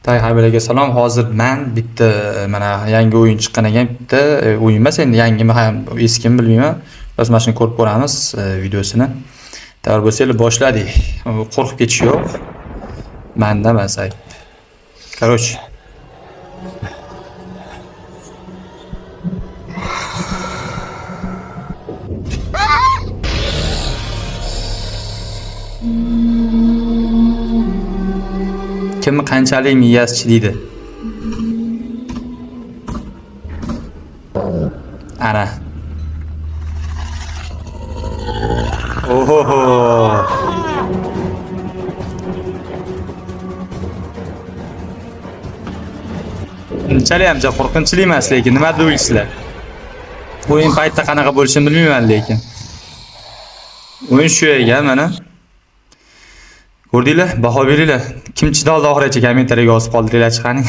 Tay hammalarga salom. Hozir men bitta mana yangi o'yin chiqqan ekan, bitta o'yin emas, endi yangimi ham eskimi bilmayman. Biz mana shuni ko'rib ko'ramiz videosini. Tayyor bo'lsanglar boshladik. Qo'rqib ketish yo'q. Menda emas ayb. Короче. Kim qanchalik miyasi chidiydi? Ana. Oho. Unchalik ham qo'rqinchli emas, lekin nima deysizlar? O'yin paytida qanaqa bo'lishini bilmayman lekin. O'yin shu ekan mana. Ko'rdinglar, baho beringlar. Kim chidoldi oxirigacha kommentariyaga yozib qoldiringlar chiqaning.